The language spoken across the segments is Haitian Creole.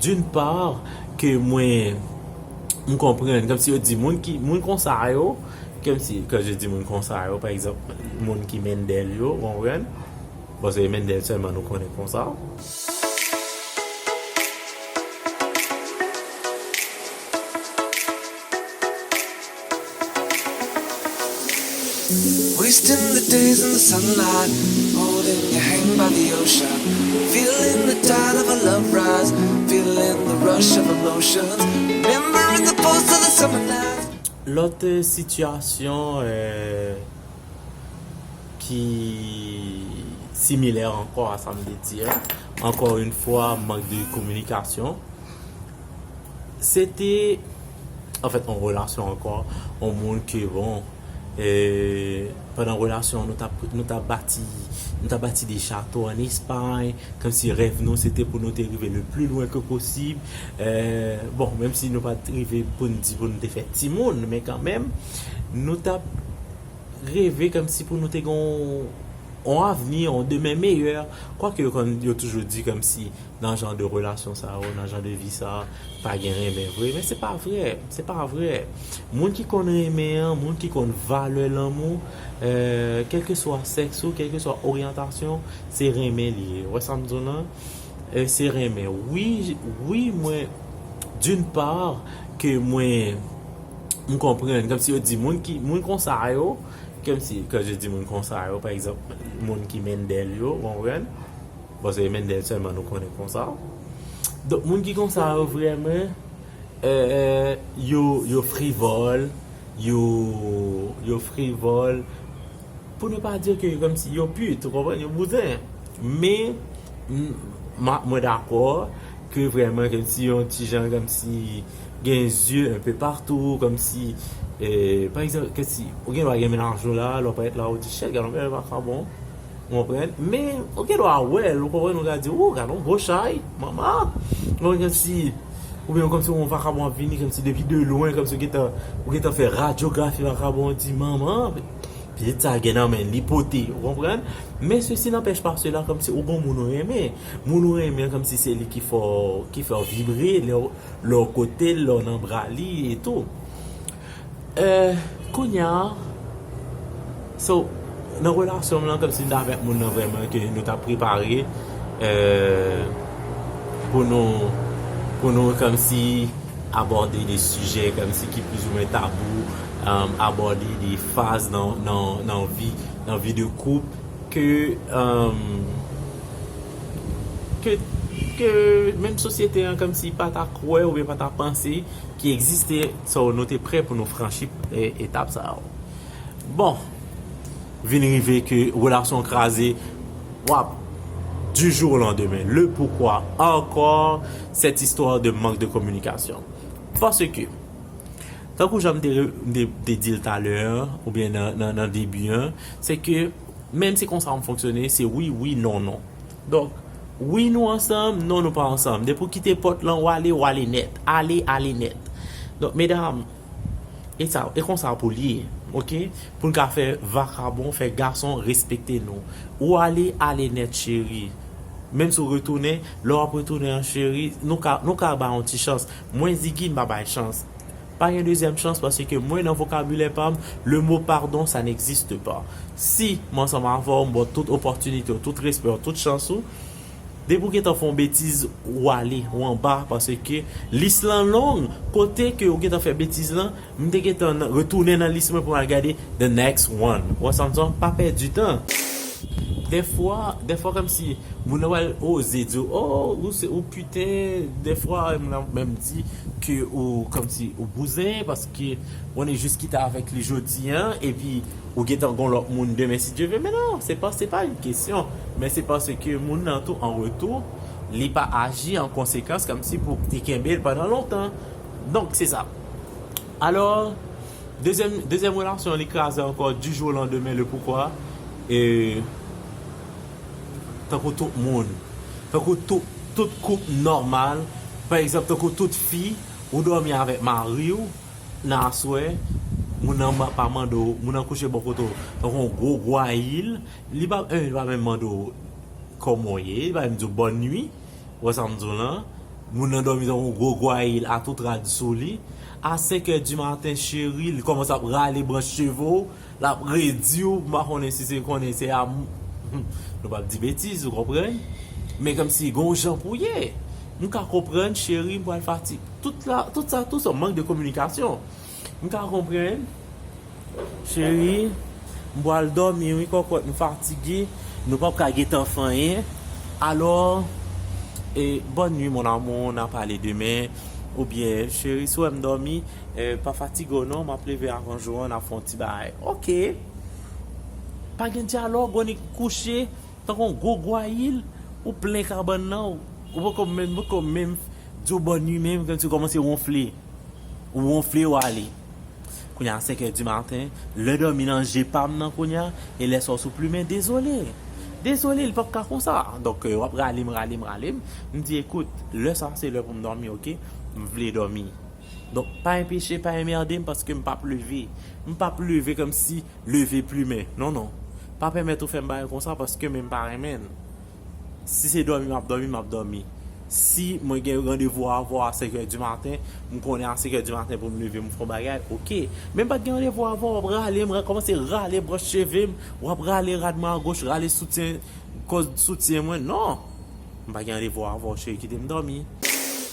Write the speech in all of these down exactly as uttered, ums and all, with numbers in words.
D'une part, ke mwen, m konprann, kòmsi yo di moun ki, moun konsa yo, kòmsi, kan je di moun konsa yo, pa egzanp, moun ki Mendel yo, ou konprann? Bon, se Mendel sèlman nou konnen konsa. Wasting the days in the sunlight, holding your hand by the ocean, feeling the tide of a love rise, feeling the rush of emotions, remembering the pulse of the summer night. Lòt sitiyasyon ki similè ankò a sa m te di a, encore une fois, manque de communication. Se te, anfèt, yon relasyon ankò, yon moun ke, bon, e, pandan relasyon an, nou t ap, nou t ap bati, nou t ap bati de chato ann Espay, kòmsi rèv nou, se te pou nou te rive le plus loin que possible. E, bon, menm si nou pa t rive pou n di pou nou te fè timoun, men kanmenm, nou t ap reve kòmsi pou nou te gen yon, yon avni, yon demen meyè. Kwake yo konn, yo toujou di kòmsi nan jan de relasyon sa yo, nan jan de vi sa, pa gen renmen vre. Men se pa vre, se pa vre. Moun ki konn renmen an, moun ki konn valè lanmou, e, kèlkeswa sèks ou, kèlkeswa oryantasyon, se renmen li ye. Ou wè sa m di w lan? E, se renmen. Wi, wi, mwen, d'une part, ke mwen, m konprann, kòmsi yo di moun ki, moun konsa yo, kòmsi, kan je di moun konsa yo, pa egzanp, moun ki Mendel yo, ou konprann? Bon, se Mendel sèlman nou konnen konsa. Donk, moun ki konsa yo vrèman, e, e, yo, yo frivòl, yo, yo frivòl, pou ne pa di ke kòmsi yo pit, ou konprann, yo bouzen. Men, m, ma, mwen dakò ke vrèman kòmsi yon ti jan kòmsi gen zye enpe patou, kòmsi, e, pa egzanp, kòmsi ou gen dwa gen mennaj ou la, lè w parèt la, ou di, "Shit, gade yon bèl vakabon." Ou konprann? Men, ou gen dwa wè l, ou konprann, ou ka di, "Ou, gade yon gwo chay, manman." Ou konprann, kòmsi, oubyen kòmsi yon vakabon ap vini, kòmsi depi de lwen, kòmsi ou gentan, ou gentan fè radyografi vakabon, ou di, "Manman, pitit sa gen nan men l, li pote," ou konprann? Men ceci n'empêche pas cela, kòmsi ou gon moun ou renmen. Moun ou renmen, kòmsi se li ki fè w, ki fè w vibre, lè w, lè w kote l, lè w nan bra li, e tou. E, kounye a, so, nan relasyon m lan, kòmsi m t avèk moun nan vrèman ke nou t ap prepare, e, pou nou, pou nou kòmsi abòde de sijè kòmsi ki plizoumwen tabou, um, abòde de faz nan, nan, nan vi, nan vi de koup ke, um, ke, ke menm sosyete an kòmsi pa ta kwè oubyen pa ta panse ki egziste, so nou te prè pou nou franchi, e, etap sa yo. Bon, vin rive ke relasyon kraze, wap, du jour au lendemain. Le pourquoi encore cette histoire de manque de communication? Paske, tankou jan m te, te, te di l talè, oubyen nan, nan, nan debi an, se ke menm si konsa m fonksyone, se wi, wi, non, non. Donk, wi, nou ansanm, non, nou pa ansanm. Depi w kite pòt lan, w ale, w ale nèt. Ale, ale nèt. Donk, medam, e sa, e konsa pou l ye, oke? Pou n ka fè vakabon, fè gason respekte nou. Ou ale, ale nèt, cheri. Menm si w retounen, lè w ap retounen an, cheri, nou ka, nou ka ba yon ti chans. Mwen, Ziggy, m pa bay chans. Pa gen dezyèm chans, paske mwen, nan vokabilè pa m, le mot pardon, ça n'existe pas. Si m ansanm avè w, m ba w tout opòtinite w, tout respè w, tout chans ou, depi w gentan fè yon betiz, ou ale, ou anba, paske lis lan long, kote ke ou gentan fè betiz lan, m te gentan nan, retounen nan lis mwen pou m al gade the next one. Ou wè sa m di w? Pa pèdi tan. Dèfwa, dèfwa kòmsi moun nan pral oze di w, "Oh, ou se, ou piten." Dèfwa, moun nan menm di ke ou, kòmsi, ou bouzen, paske ou annik jis kite avèk li jodi an, epi ou gentan gon lòt moun demen, si Dye vle. Men non, se pa, se pa yon kesyon. Men se paske moun nan tou, an retou, li pa aji an konsekans, kòmsi pou te kenbe l pandan lontan. Donk, se sa. Alò, dezyèm, dezyèm relasyon, li kraze ankò du jour au lendemain, le pourquoi. E, tankou tout moun, tankou tout, tout koup nòmal, pa egzanp, tankou tout fi, ou dòmi avèk mari w, nan aswè, moun nan ma-, pa mande w, moun nan kouche bò kote w, tankou yon gwo gwayil, li pa, eh, li pa menm mande w kòman w ye, li pa menm di w bòn nwi, ou wè sa m di w lan, Moun nan dòmi tankou yon gwo gwayil a tout rad sou li. A senk è di maten, cheri, li kòmanse ap rale branch cheve w, l ap redi w, m pa konnen si se konnen se a, nou p ap di betiz, ou konprann? Men kòmsi gen yon jan pou ye. M ka konprann, cheri, m pral fatig. Tout la, tout sa, tout sa, mank de kominikasyon. M ka konprann. Cheri, m pral dòmi wi kòkòt, m fatige. Nou p ap ka gentan fè anyen. Alò, e, bonne nuit mon amour, n a pale demen. Oubyen, cheri, si w wè m dòmi, e, pa fatige w non, m ap leve avan jou an, n a fè yon ti bagay. Oke. Pa gen dyalòg, ou annik kouche tankou yon gwo gwayil, ou plen kabann nan, ou, ou poko menm, poko menm di w bonne nuit menm, kòmsi w kòmanse wonfle. Ou wonfle, ou ale. Kounye a, senk è di maten, lè dòmi nan je pa m nan kounye a, e lè sa w sou plimen, dezole. Dezole, li p ap ka konsa. Donk, euh, w ap rale m, rale m, rale m. M di, ekout, lè sa, se lè pou m dòmi, oke? M vle dòmi. Donk, pa enpeche, pa enmède m, paske m p ap leve. M p ap leve kòmsi leve plimen. Non, non. Pa pèmèt ou fè m bagay konsa, paske men m pa renmen l. Si se dòmi m ap dòmi, m ap dòmi. Si mwen gen randevou avè w a senk è di maten, m konnen a senk è di maten pou m leve, m fè yon bagay, oke. Men m pa t gen randevou avè w, w ap rale m, kòmanse rale branch cheve m, w ap rale rad mwen agoch, rale soutyen, kòz soutyen mwen. Non! M pa gen randevou avè w, cheri, kite m dòmi.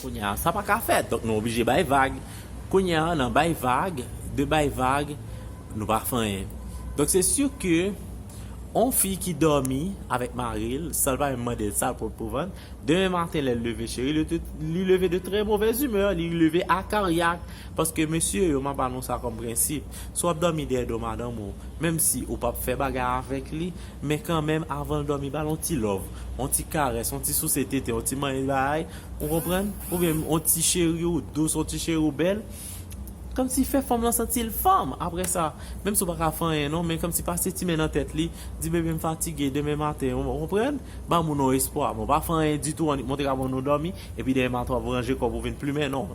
Kounye a, sa pa ka fèt, donk nou oblije bay vag. Kounye a, nan bay vag, de bay vag, nou pa fè anyen. Donk, se si ke yon fi ki dòmi avèk mari l, san l pa menm mande l sa l pot pou vann, demen maten, lè l leve, cheri, li, li leve de trè movèz imè, li leve akaryak. Paske, mesye yo, m ap ba nou sa kòm prensip. Si w ap dòmi dèyè do madanm ou, menm si ou p ap fè bagay avèk li, men kanmenm, avan l dòmi, ba l yon ti love, yon ti karès, yon ti souse tete, yon ti manyen bagay, ou konprann? Oubyen yon ti cheri ou dous, yon ti cheri ou bèl. Kòmsi fè fanm lan santi l fanm. Apre sa, menm si w pa ka fè anyen non, men kòmsi pase ti men nan tèt li, di, bebe, m fatige, demen maten, ou konprann? Ba moun yon espwa. Bon, pa fè anyen ditou, annik montre kòman nou dòmi, epi demen maten w ap ranje kò w pou vin plimen, non.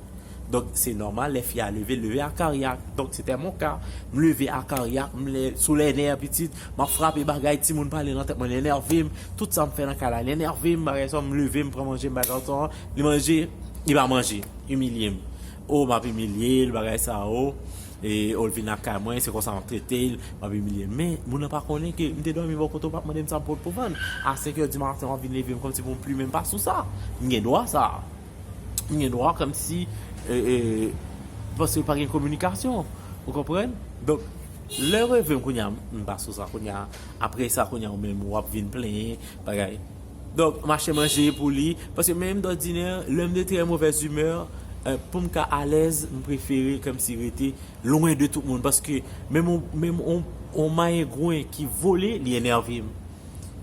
Donk, se nòmal, lè fi a leve, leve akaryak. Donk, se tè mon ka. M leve akaryak, m lè, sou lè nè, pitit, m ap frape bagay, timoun pale nan tèt mwen, l enève m. Tout sa m fè nan kay la, l enève m, bagay sa, m leve, m pran manje, m bay gason an, li manje, li pa manje, imilye m. O, m ap imilye l, bagay sa, o. E, o, l vin lakay mwen, se konsa m ap trete l, m ap imilye l. Men, moun nan pa konnen ke m te dòmi bò kote w, pa mande m sa m pot pou vann. A senk è di maten, w ap vin leve m kòmsi pou m plimen m pa sou sa. M gen dwa sa. M gen dwa kòmsi, e, e, paske pa gen kominikasyon. Ou konprann? Donk, lè w reve m kounye a, m pa sou sa kounye a. Apre sa, kounye a, ou menm, w ap vin plenyen, bagay. Donk, m achte manje pou li. Paske menm dòdinè, lè m de trè movèz imè, e, pou m ka alèz, m prefere kòmsi rete lwen de tout moun. Paske menm on, menm on, on mayengwen ki vole, li enève m.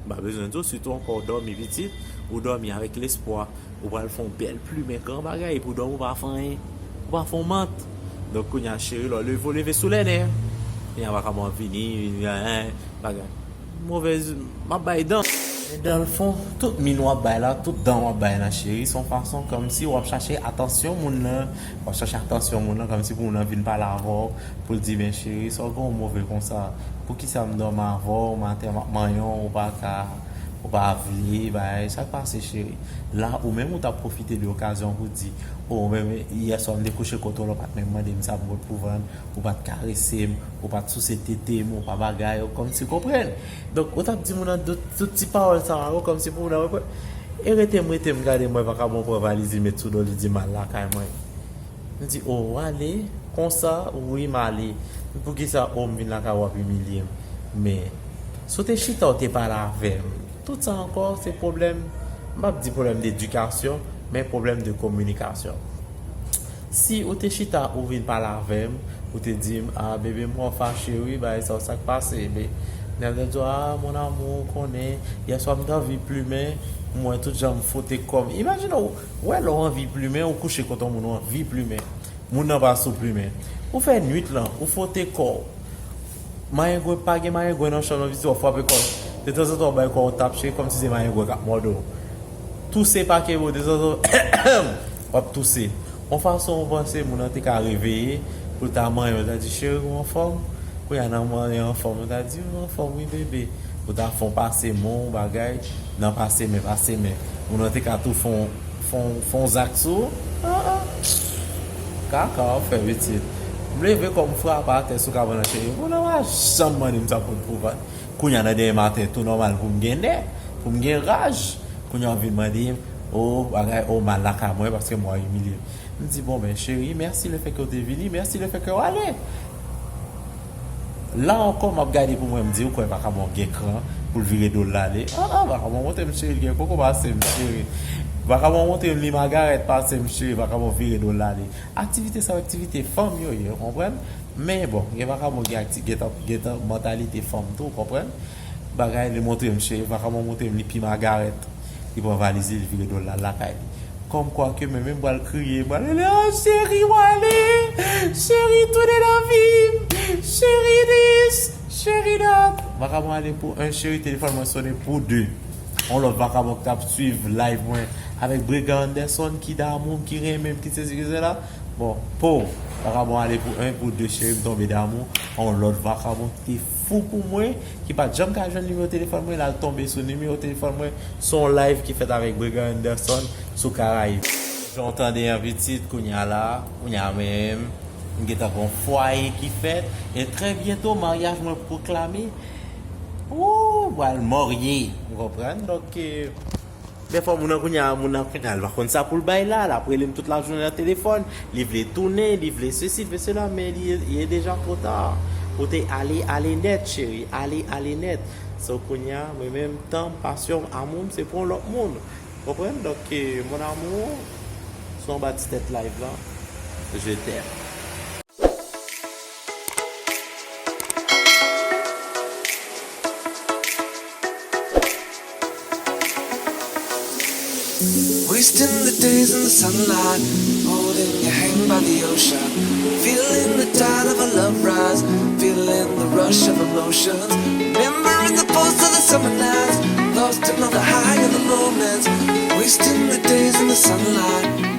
M pa bezwen di w, sitou ankò w dòmi pitit, ou dòmi avèk lespwa, ou pral fè yon bèl plimen, gran bagay, epi w dòmi, ou pa fè anyen, ou pa fè yon mant. Donk, kounye a, cheri, lè w leve, w leve sou lè nè. Kounye a, vakabon ap vini, vini, en, bagay. Movèz, m ap bay dan. E dan l fon, tout min w ap bay la, tout dan w ap bay la, cheri, se yon fason kòmsi w ap chache atansyon moun nan, w ap chache atansyon moun nan, kòmsi pou moun nan vin pale avè w, pou l di, men cheri, sa w gen w move konsa? Poukisa m dòmi avè w, maten m ap manyen w, ou pa ka, ou pa vle, bagay, sa k pase, cheri? La, ou menm, ou t ap pwofite de okazyon pou di, o, men, men, yè swa m te kouche kote w la, ou pa t menm mande m sa m pot pou vann, ou pa t karese m, ou pa t souse tete m, ou pa bagay, ou kòmsi konprann. Donk, ou t ap di moun nan tout, tout ti pawòl sa a, ou kòmsi pou moun nan, e rete m, rete m, gade m wè vakabon pran valiz li met sou do l, li di m al lakay mwen. M di, o, w ale? Konsa? Wi, m ale. Poukisa, o, m vin lakay ou, w ap imilye m? Men, si w te chita, w te pale avè m. Tout sa ankò, se pwoblèm, m p ap di pwoblèm de edikasyon, men pwoblèm de kominikasyon. Si ou te chita, ou vin pale avè m, ou te di m, a, bebe, m wè w fache wi, bagay sa, sa k pase, be, nèg la di w, a, mon amour, ou konnen, yè swa m t anvi plimen, m wè tout jan m fwote kò m. Imajine w, Ou wè lè w anvi plimen, ou kouche kote yon moun, ou anvi plimen. Moun nan pa sou plimen. Ou fè nwit lan, ou fwote kò w. Mayengwen, pa gen mayengwen nan chanm nan, pitit, w ap frape kò w. Detanzantan, w bay kò w tap, cheri, kòmsi se mayengwen k ap mòde w. Touse pa kenbe w, detanzantan, w ap touse. Yon fason, ou panse moun nan te ka reveye, pou l ta manyen w, ta di, cheri, ou anfòm? Kounye a nan manyen anfòm, ou ta di, ou anfòm wi, bebe. Ou ta fè yon pase men w, bagay, nan pase men, pase men. Moun nan te ka tou fè yon Fon, fon zak sou. Ah, ah. Kaka w fè pitit. M leve kò m frape atè sou kabann nan, cheri. Moun nan pa janm mande m sa pou, pou vann. Kounye a nan demen maten, tou nòmal pou m gen nè, pou m gen raj. Kounye a w vin mande m, o, bagay, o, m al lakay mwen paske m wè w imilye m. M di, bon, ben, cheri, mèsi lefètke w te vini, mèsi lefètke w ale. La ankò, m ap gade pou mwen, m di, ou kwè vakabon gen kran pou l vire do l ale? Ah, ah, vakabon montre m cheri, l gen koko pase m cheri. Vakabon montre m li magarèt pase m cheri, vakabon vire do l ale. Aktivite sa yo, aktivite fanm yo ye, ou konprann? Men bon, gen vakabon gen akti-, gen tan, gen tan mantalite fanm tou, ou konprann? Bagay, li montre m cheri, vakabon montre m li pi magarèt. Li pran valiz li, li vire do l al lakay li. Kòmkwa ke mwen menm m pral kriye, m pral rele, ah, cheri, w ale! Cheri, tounen nan vi m! Cheri, dis! Cheri, dat! Vakabon ale pou en cheri, telefòn mwen sonnen pou de. On lòt vakabon ki t ap swiv live mwen avèk Brega Anderson, ki damou m, ki renmen m, ki sesi, ki sela. Bon, po, vakabon ale pou en, pou de, cheri, m tonbe damou. On lòt vakabon ki te fou pou mwen, ki pa t janm ka jwenn nimewo telefòn mwen, l al tonbe sou nimewo telefòn mwen, sou yon live ki fèt avèk Brega Anderson sou Karayib. Jan w tande an pitit, kounye a la, kounye a menm, m gentan gon fwaye ki fèt, e trè byento, maryaj mwen pwoklame. Ou, m pral marye, ou konprann? Donk, eh, men fò moun nan kounye a, moun nan kounye a, l pa konn sa pou l bay la, l ap rele m tout lajounen nan telefòn, li vle tounen, li vle sesi, li vle sela, men li, il est déjà trop tard. Ou te ale, ale nèt, cheri, ale, ale nèt. So, kounye a, mwen menm, tan m, pasyon m, amou m, se pou yon lòt moun. Konprann? Donk, eh, mon amour, se anba ti tèt live la, je t'aime. Wasting the days in the sunlight, holding your hand by the ocean, feeling the tide of a love rise, feeling the rush of emotions, remembering the pulse of the summer nights, lost in all the high of the moments, wasting the days in the sunlight.